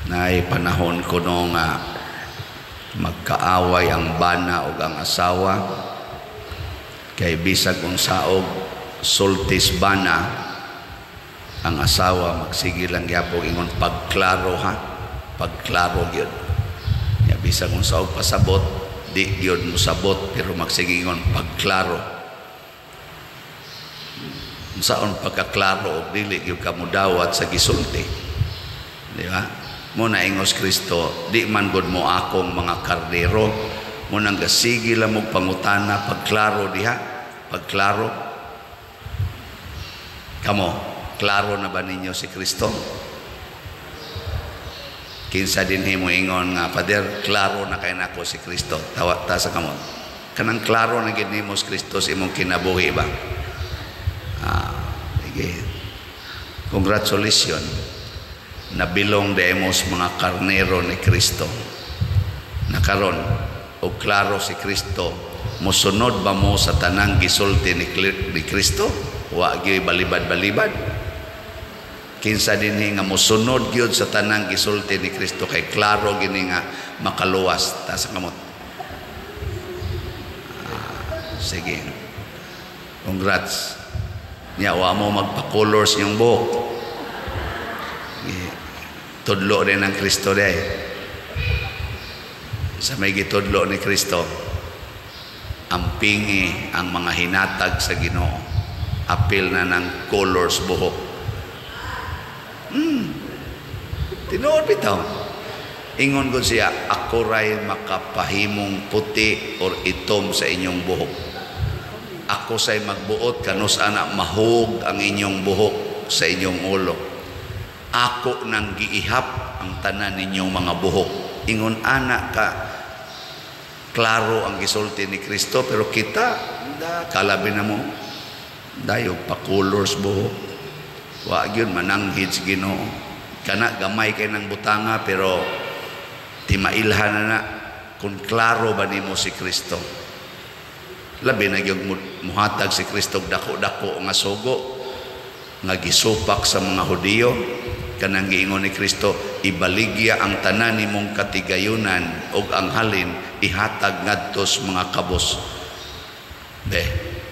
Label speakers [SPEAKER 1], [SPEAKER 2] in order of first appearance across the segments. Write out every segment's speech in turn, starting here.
[SPEAKER 1] Naay panahon kuno nga magkaaway ang bana ug ang asawa kay bisag unsaog sultis bana, ang asawa magsige lang gyapon ingon, "Pagklaro ha, pagklaro gyud." Ya, bisag unsaog pasabot, di gyud mosabot, pero magsige ingon, "Pagklaro." Unsaon pagkaklaro og dili gyud ka modawat sa gisulti, di ba? Mo na ingos Kristo, "Di man gud mo akong mga karnero." Mo nang gasige lang mo pangutana, "Pagklaro diha, pagklaro." Kamo, klaro na ba ninyo si Kristo? Kinsa dinhi mo ingon nga, "Father, klaro na kay nako si Kristo"? Tawa ta sa kamot. Kanang klaro na gid nimo si Kristo sa imong kinabuhi ba? Ah, sige. Congratulations. Nabilong demos mga karnero ni Kristo. Nakaron, og klaro si Kristo, mosunod ba mo sa tanang gisulti ni Kristo? Wa gyud balibad-balibad. Kinsa dinhi nga mosunod gyud sa tanang gisulti ni Kristo kay klaro gini nga makaluwas? Taas ang kamot. Ah, sige. Congrats. Nya wa mo magpa-color sa inyong buhok. Sige. Tudlo din ang Kristo day. Sa may gitudlo ni Kristo, ampingi ang mga hinatag sa Ginoo. Apil na ng colors buhok. Tinuod bitaw. Ingon ko siya, "Ako ray makapahimong puti or itom sa inyong buhok. Ako say magbuot kanus ana mahug ang inyong buhok sa inyong ulo. Ako nang giihap ang tanan ninyong mga buhok." Ingon ana ka klaro ang gisulti ni Kristo, pero kita da kalabi na mo dayo pa-colors buhok. Wa gyud mananghid sa Ginoo. Kana gamay kay nang butanga, pero timailhan na na kung klaro ba nimo si Kristo. Labi na gyud muhatag si Kristo og dako-dako nga sugo nga gisupak sa mga Hudiyo, kanang giingon ni Kristo, "Ibaligya ang tanan nimong katigayunan ug ang halin ihatag ngadto sa mga kabos." Be,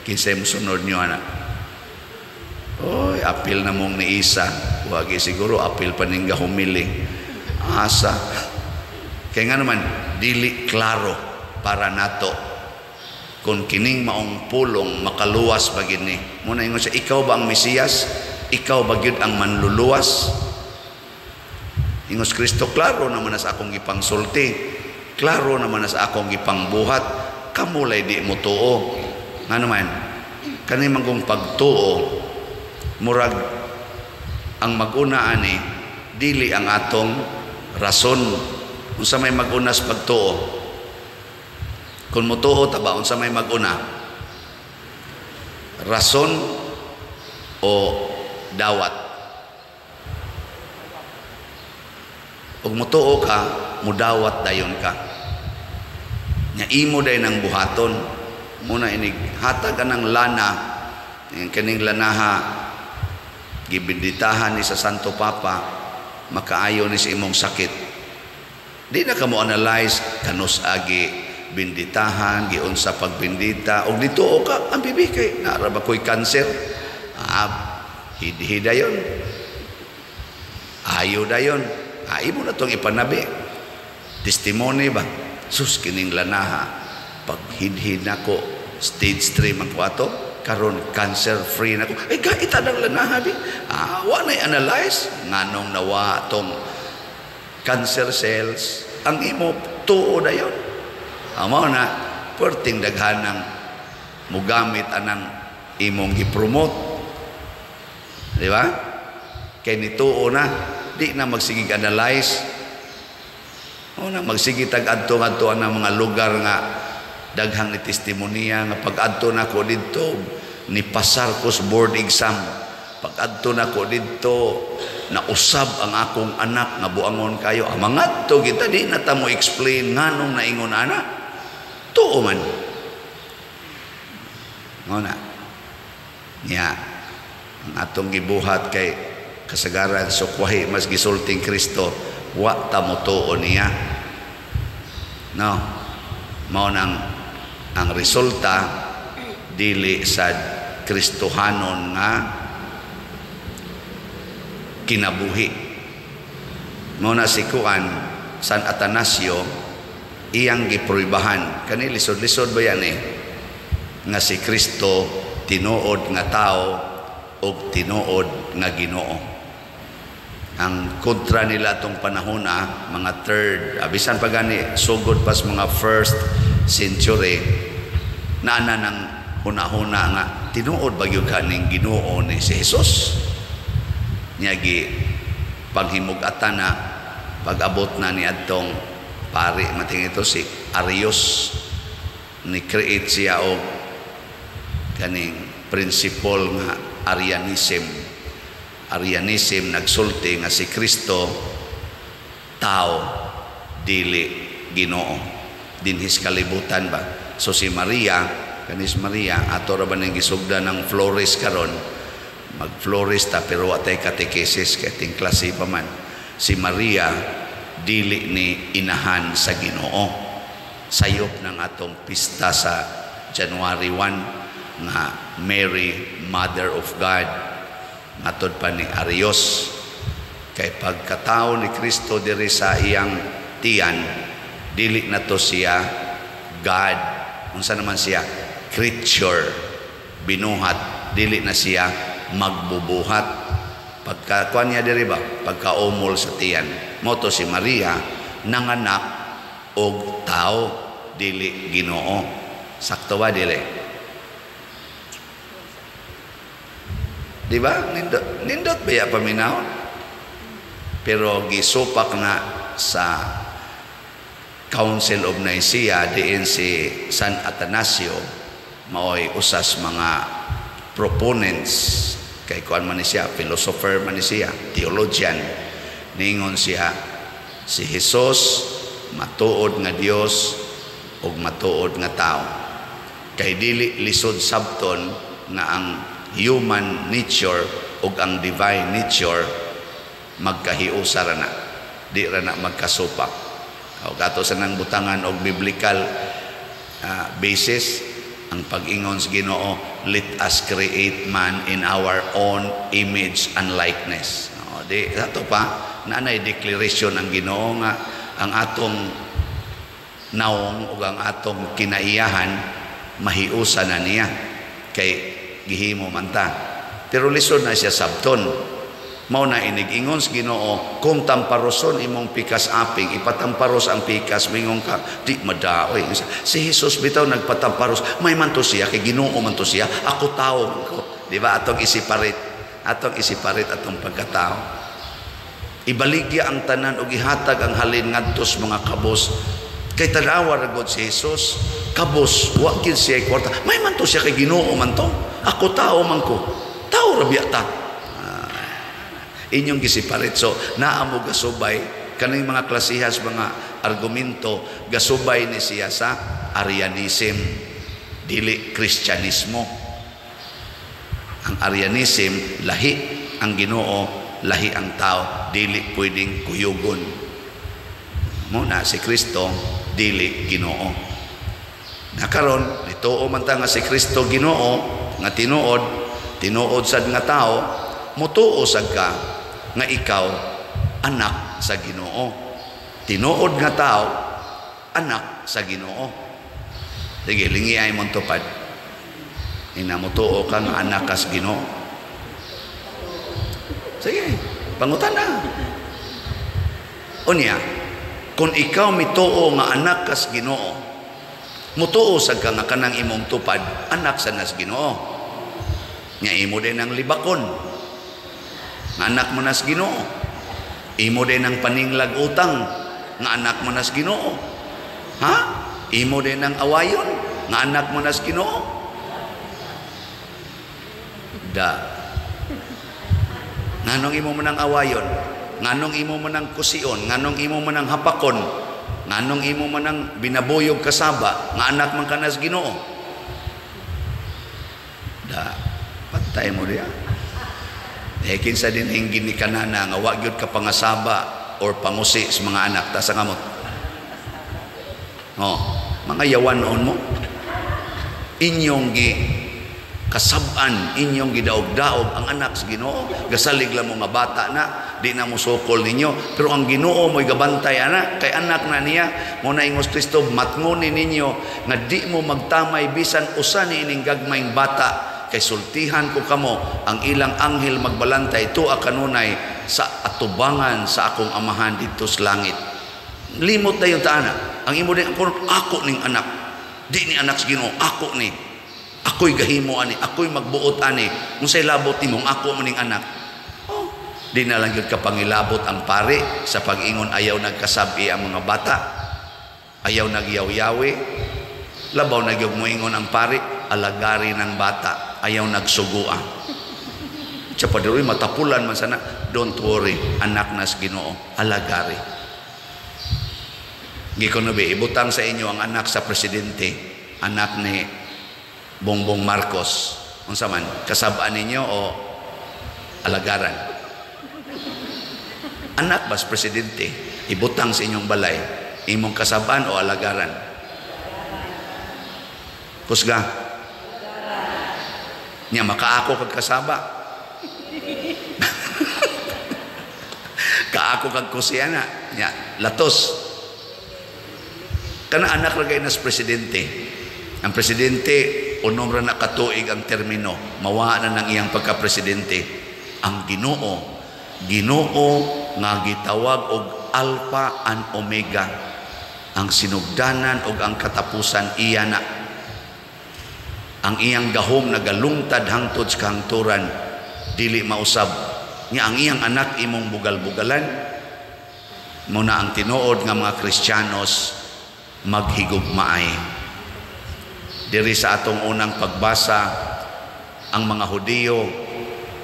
[SPEAKER 1] kinsay mosunod niyo ana? Oy, apil na mong ni Isa. Wagi siguro apil pa ning gahumili. Asa. Kaya nga naman, dili klaro para nato kung kining maong pulong makaluwas ba gini. Muna ingon siya, "Ikaw ba ang Mesiyas? Ikaw ba gyud ang manluluwas?" Ingos Kristo, "Klaro naman na sa akong gipangsulti. Klaro naman na sa akong gipangbuhat. Kamulay di mo tuo." Nga naman, kani manggong pagtuo, murag ang maguna ani dili ang atong rason. Unsa may maguna sa pagtuo? Kung motuo ta ba, unsa may maguna, rason o dawat? Ug motuo ka, mudawat dayon ka nya, imo day nang buhaton. Muna inig hatag ang lana, yung kaning lanaha gibinditahan ni sa Santo Papa, makaayo ni sa imong sakit. Di na ka mo analyze kanus agi binditahan, giunsa pagbindita, og dituo ka, ang bibi kay naara ba ko'y cancer? Ah, hidhida yon, ayo dayon. Ah, imo na tong ipanabi, testimony ba? Sus, kining lanaha, pag hidhid nako, stage 3 man ko ato, karon cancer free na ko. Ay, gaita ng lanaha bi. Ah, wa na analyze nganong nawa tong cancer cells. Ang imo tuo dayon. Amo na perting daghanang mugamit anang imong gipromote, di ba? Kay nituo na, di na magsigig analyze. O na magsige tag adto ngadto ang mga lugar nga daghang ni testimonya nga pag adto nako didto ni pasar ko sa board exam, pag adto nako didto nausab ang akong anak nga buangon kayo. Ang mga adto kita, di na ta mo explain nganong naingon ana, tuo man. Mo na nya ang atong gibuhat kay kasagaran sukwahi mas gisulting Kristo. Wa ta motuo niya. No, mao nang ang resulta dili sa Kristohanon nga kinabuhi. Mao na si kuan, San Atanasio, iyang gipruibahan kani, lisod-lisod ba yan eh, nga si Kristo tinuod nga tao ug tinuod nga Ginoo. Ang kontra nila atong panahon na mga third, bisan pa gani sugod pas mga first century, naana ng huna-huna nga tinuod ba gyud kaning Ginoo ni si Jesus niya. Gi panghimug-atan na pag-abot na ni adtong pari mating ito si Arius, ni create siya og kaning principle nga Arianism. Arianism nagsulti nga si Kristo tao, dili Ginoo dinhis kalibutan ba. So si Maria, kanis Maria, ato ra ba ning gisugda ng flores karon, mag-flores ta pero wa tay katekesis kay ting klase pa man. Si Maria dili ni inahan sa Ginoo. Sayop ng atong pista sa January 1 nga Mary Mother of God, matod pa ni Arius, kay pagkatao ni Kristo diri sa iyang tiyan, dili na to siya God. Unsa naman siya? Creature, binuhat. Dili na siya magbubuhat pagka kuan niya diri ba, pagkaumol sa tiyan. Mao to si Maria nanganak og tao, dili Ginoo. Sakto ba dili? Di ba? Nindot, nindot ba ya paminawon? Pero gisupak na sa Council of Nicaea diin si San Atanasio maoy usas mga proponents, kay kuan man ni siya, philosopher man ni siya, theologian. Ningon siya, si Jesus matuod nga Dios ug matuod nga tao, kay dili lisod sabton nga ang human nature ug ang divine nature magkahiusa ra na, di ra na magkasupak. O ato sa nang butangan og biblical basis ang pag-ingon sa Ginoo, "Let us create man in our own image and likeness." O, di ato pa naanay declaration ang Ginoo nga ang atong naong ug ang atong kinaiyahan mahiusa na niya kay gihimo man ta. Pero lisod na siya sabton. Mao na inig-ingon sa Ginoo, kung tamparoson imong pikas aping, ipatamparos ang pikas, mingon ka, di madaoy. Si Jesus bitaw nagpatamparos, may man to siya, kay Ginoo man to siya, ako tao man ko. Di ba? Atong isiparit atong pagkatao. Ibaligya ang tanan ug ihatag ang halin ngadto sa mga kabos. Kay tanawa ra gud si Jesus, kabos, wa gid siya kwarta. May man to siya kay Ginoo man to. Ako tao man ko. Tao ra biya ta. Inyong gisiparit. So naa mo gasubay kaning mga klasihas mga argumento, gasubay ni siya sa Arianism, dili Kristyanismo. Ang Arianism, lahi ang Ginoo, lahi ang tao, dili pwedeng kuyugon. Muna si Kristo dili Ginoo. Nakaron nituo man ta nga si Kristo Ginoo nga tinuod, tinuod sad nga tao, mutuo sad ka nga ikaw anak sa Ginoo. Tinuod nga tao, anak sa Ginoo. Sige, lingi ay mong tupad. Ina, mutuo ka nga anak ka sa Ginoo. Sige, pangutan na. Unya, kung ikaw mituo nga anak ka sa Ginoo, mutuo sad ka nga kanang imong tupad anak sa nas Ginoo. Nya imo din ang libakon nga anak mo nas Ginoo. Imo din ang paninglag utang nga anak mo nas Ginoo. Ha? Imo din ang awayon nga anak mo nas Ginoo. Da. Nganong imo man ang awayon? Nganong imo man ang kusion? Nganong imo man ang hapakon? Nganong imo man ang binabuyog kasaba nga anak man ka nas Ginoo? Da. Pantay mo diya. Eh kinsa din ang ginikanana nga wa gyud ka pangasaba or pangusi sa mga anak? Taas ang kamot. Oh, mga yawan noon mo. Inyong gi kasab-an, inyong gidaog-daog ang anak sa Ginoo. Gasalig lang mo nga bata na, di na mo sukol ninyo. Pero ang Ginoo mo'y gabantay ana, kay anak na niya. Mo na ingos Kristo, matngoni ninyo nga di mo magtamay bisan usa ni ining gagmayng bata, kay sultihan ko kamo, ang ilang anghel magbalantay tuwa kanunay sa atubangan sa akong Amahan didto sa langit. Limot na yung taana. Ang imo din, ako ning anak. Di ni anak sa Ginoo, ako ni. Ako'y gahimo ani, ako'y magbuot ani. Unsay labot nimong ako man ning anak? Oh, di na lang gyud kapangilabot ang pare sa pag-ingon ayaw nagkasabi ang mga bata. Ayaw nagyaw-yawi. Labaw na gyud moingon ang pare, alagari ng bata, ayaw nagsugua. Siya pa diri matapulan man sana. Don't worry, anak nas Ginoo, alagari. Gikono be, ibutang sa inyo ang anak sa presidente, anak ni Bongbong Marcos. Unsa man, kasab-an ninyo o alagaran? Anak bas presidente, ibutang sa inyong balay, imong kasab-an o alagaran? Kusga. Nya makaako kag kasaba. Kaako kag kusiyana. Nya latos. Kana anak ra kay nas presidente. Ang presidente unom ra na katuig ang termino, mawa na nang iyang pagka-presidente. Ang Ginoo, Ginoo nga gitawag og Alpha and Omega, ang sinugdanan og ang katapusan iya na. Ang iyang gahom nagalungtad hangtod sa kahangturan, dili mausab. Nya ang iyang anak imong bugal-bugalan. Muna ang tinuod nga mga Kristiyanos maghigugmaay. Diri sa atong unang pagbasa, ang mga Hudiyo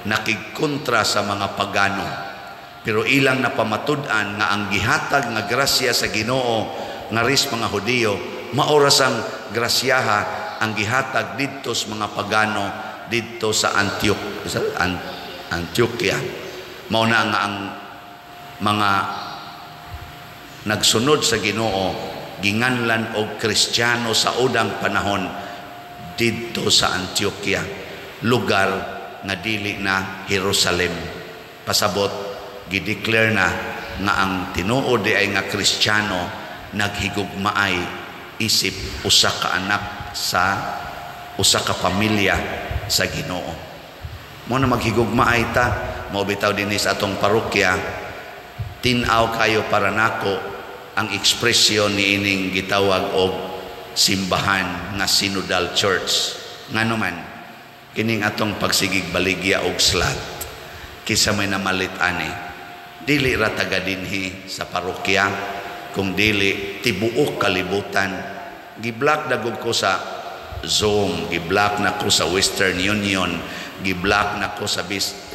[SPEAKER 1] nakigkontra sa mga pagano. Pero ilang napamatud-an nga ang gihatag nga grasya sa Ginoo ngaris mga Hudiyo, maoras ang grasyaha ang gihatag didto sa mga pagano didto sa Antioquia. Mao na nga ang mga nagsunod sa Ginoo ginganlan og Kristiyano sa unang panahon didto sa Antioquia, lugar nga dili na Jerusalem. Pasabot, gideclare na nga ang tinuod di ay nga Kristiyano naghigugmaay isip usa ka anak sa usa ka pamilya sa Ginoo. Mo na maghigugmaay ta, mao bitaw dinhi sa atong parokya, tin-aw kayo para nako ang ekspresyon niining gitawag og simbahan nga Synodal Church. Ngano man kining atong pagsigig baligya og slat kisa may namalit ani, dili ra taga dinhi sa parokya, kung dili tibuok kalibutan. Giblock dagog ko sa Zoom, giblock na ko sa Western Union, giblock na ko sa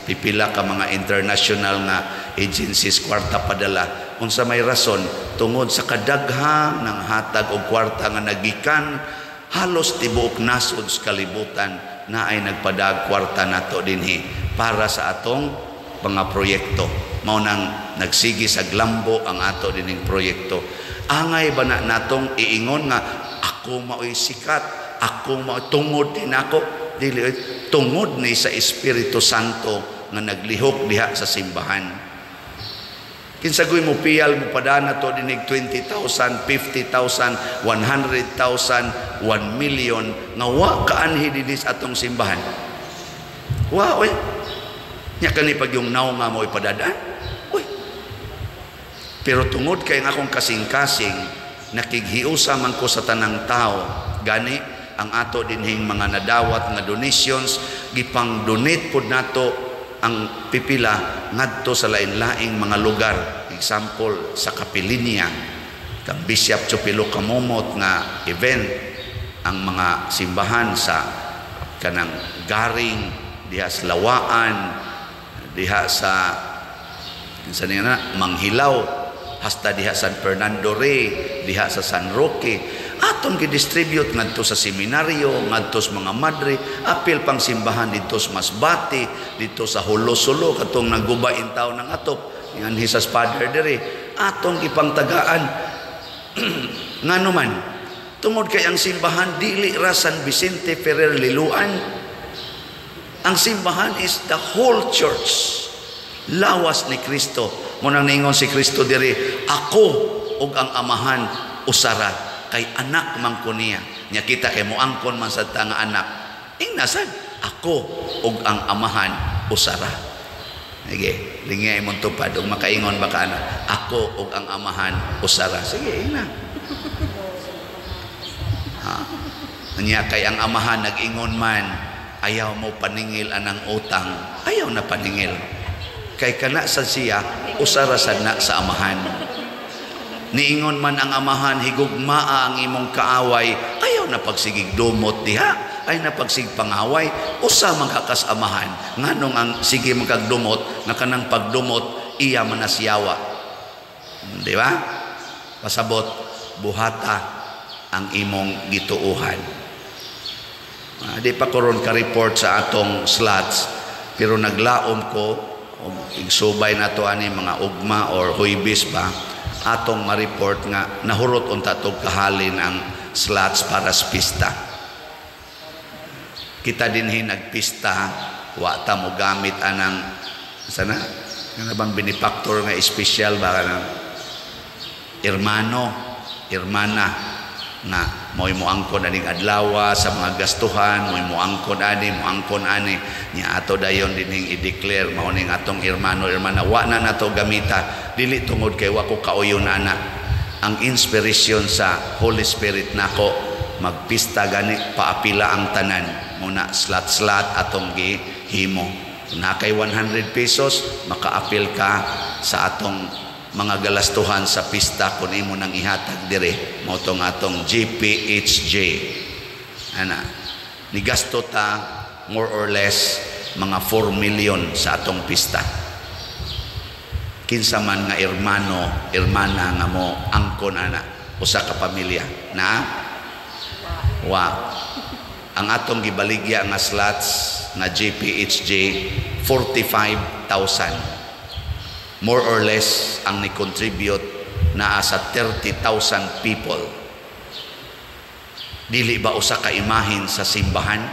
[SPEAKER 1] pipila ka mga international nga agencies kwarta padala. Unsa may rason? Tungod sa kadaghang ng hatag og kwarta nga nagikan halos tibuok nasod sa kalibutan na ay nagpadag kwarta nato dinhi para sa atong mga proyekto. Mao nang nagsigi sa glambo ang ato dining proyekto. Angay ba na natong iingon nga ako maoy sikat, ako mao tungod din ako? Dili, tungod ni sa Espiritu Santo nga naglihok diha sa simbahan. Kinsagoy mo piyal mo padana to dinig 20,000, 50,000, 100,000, 1 million nga wa kaanhi dinhi sa atong simbahan. Wa oy. Nya kani pag yung naw nga mo ipadadaan. Uy. Pero tungod kay ang akong kasing-kasing nakighiusa man ko sa tanang tao, gani ang ato dinhing mga nadawat nga donations gipang donate pod nato ang pipila ngadto sa lain-laing mga lugar. Example sa Kapilinya, kang Bishop Chupilo Kamomot nga event, ang mga simbahan sa kanang Garing, diha sa Lawaan, diha sa kinsa niya na Manghilaw, hasta diha San Fernando Rey, diha sa San Roque. Atong gidistribute ngadto sa seminaryo, ngadto sa mga madre, apil pang simbahan didto sa Masbate, didto sa Hulo-Sulo, katong nagguba in taon ng atop, Yan sa father diri atong gipangtagaan. Ngano man? Tungod kay ang simbahan dili ra San Vicente Ferrer Liloan. Ang simbahan is the whole church. Lawas ni Kristo. Munang ningon si Kristo diri, "Ako ug ang Amahan usara," kay anak man ko niya. Nya kita kay moangkon man sa nga anak. Ingna sad, "Ako ug ang Amahan usara." Sige, lingya imong tupad ug makaingon ba ka ana? "Ako ug ang Amahan usara." Sige, ingna. Ha. Nya kay ang Amahan nag-ingon man, "Ayaw mo paningil anang utang." Ayaw na paningil. Kay kana sa siya, usara sad na sa Amahan. Niingon man ang Amahan, "Higugmaa ang imong kaaway." Ayaw na pagsigig dumot diha. Ay na pagsig pangaway. Usa man ka kas Amahan. Nganong ang sige man kag dumot, nga kanang pagdumot, iya man na siyawa. Di ba? Pasabot, buhata ang imong gituuhan. Di pa koron ka-report sa atong slots, pero naglaom ko, igsubay na to ani mga ugma or Huybis ba, atong ma-report nga nahurot unta tog kahalin ang slots para sa pista. Kita dinhi nagpista, wa ta mo gamit anang sana nga bang benefactor nga espesyal ba kanang hermano, hermana nga mo'y moangkon aning adlaw sa mga gastuhan, mo'y moangkon ani, moangkon ani. Nya ato dayon dinhing i-declare mao ning atong hermano, hermana, wa na nato gamita, dili tungod kay wa ko kauyon ana. Ang inspiration sa Holy Spirit nako, magpista gani paapila ang tanan muna, slot-slot atong gihimo. Na kay 100 pesos, makaapil ka sa atong mga galastuhan sa pista kung imo nang ihatag dire. Mao tong atong GPHJ ana, ni gasto ta more or less mga 4 million sa atong pista. Kinsa man nga hermano, hermana nga mo angkon ana, usa ka pamilya na wa ang atong gibaligya nga slots nga GPHJ, 45,000 more or less. Ang ni-contribute naa sa 30,000 people. Dili ba usa ka imahin sa simbahan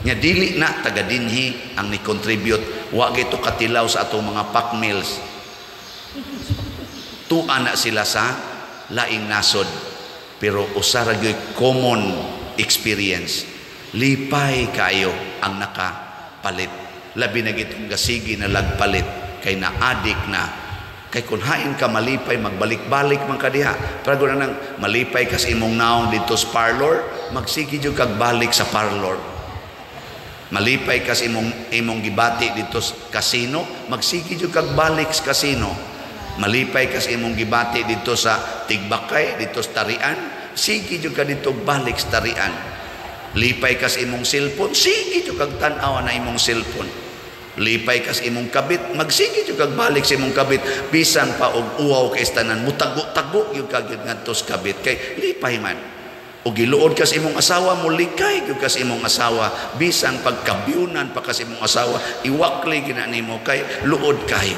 [SPEAKER 1] nya? Dili na taga dinhi ang ni-contribute. Wa gito katilaw sa atong mga pack meals. Tua na sila sa laing nasod, pero usa ra gyud common experience, lipay kayo ang nakapalit, labi na gitong gasigi na lagpalit kay na-adik na. Kay kung hain ka malipay, magbalik-balik man ka diha. Pero na nang malipay ka sa imong naong dito sa parlor, magsige jud kag balik sa parlor. Malipay ka sa imong gibati dito sa casino, magsige jud kag balik sa casino. Malipay ka sa imong gibati dito sa Tigbakay, dito sa Tarian, sige jud ka dito balik sa Tarian. Lipay ka sa imong cellphone, sige jud kag tan-aw na imong cellphone. Lipay ka sa imong kabit, magsige jud kag balik sa imong kabit, bisan pa og uwaw kay tanan, mutago-tago gyud ka gyud ngadto sa kabit kay lipay man. O giluod ka sa imong asawa, mulikay gyud ka sa imong asawa, bisan pagkabyunan pa ka sa imong asawa, iwakli gina nimo kay luod kayo.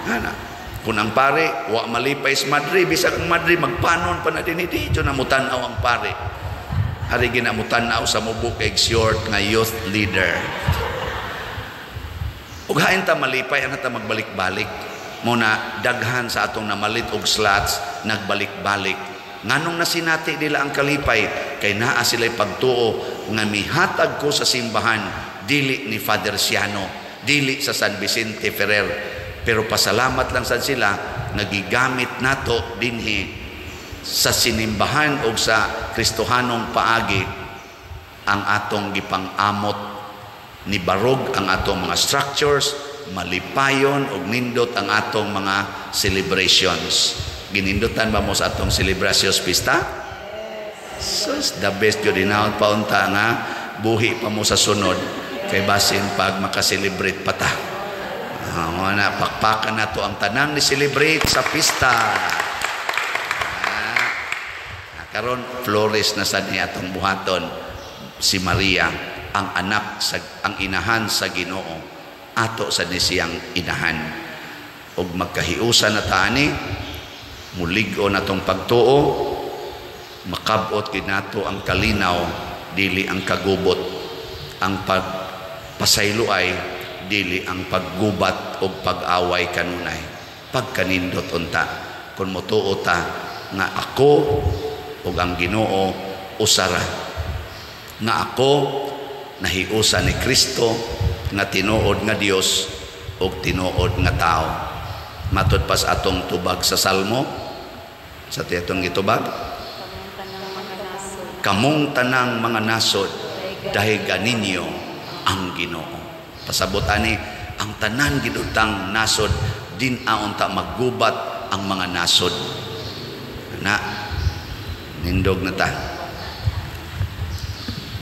[SPEAKER 1] Ana, kung ang pare wa malipay sa madre, bisan ang madre magpanon pa na dinhi, di na mutan-aw ang pare. Hari gina mutan-aw sa mubo kay short nga youth leader. Ug hain ta malipay, ana ta magbalik-balik. Muna daghan sa atong namalit og slots nagbalik-balik. Nganong nasinati nila ang kalipay? Kay naa sila'y pagtuo nga mihatag ko sa simbahan, dili ni Father Siano, dili sa San Vicente Ferrer. Pero pasalamat lang sad sila nagigamit nato dinhi sa sinimbahan o sa Kristohanong paagi ang atong gipang-amot, ni barog ang atong mga structures, malipayon og nindot ang atong mga celebrations. Ginindutan ba mo sa atong celebrations pista? Sus, the best yun. Hinaot pa unta nga buhi pa mo sa sunod kay basin pag makaselebrate pa ta. Na pakpakan na to ang tanang ni celebrate sa pista. Karon flores na sad ni atong buhaton, si Maria ang anak sa ang inahan sa Ginoo. Ato sa ni siyang inahan. Og magkahiusa na ta ani, mulig-o na tong pagtuo, makabot kinato ang kalinaw, dili ang kagubot. Ang pagpasayloay, dili ang paggubat o pag-away kanunay. Pagkanindot unta kung motuo ta nga ako ug ang Ginoo usara, nga ako nahiusa ni Kristo nga tinuod nga Dios ug tinuod nga tao. Matud pa sa atong tubag sa Salmo, sa atong gitubag, "Kamong tanang mga nasod, dayga ninyo ang Ginoo." Pasabot ani, ang tanan ginutang nasod din aunta maggubat ang mga nasod na nindog na ta.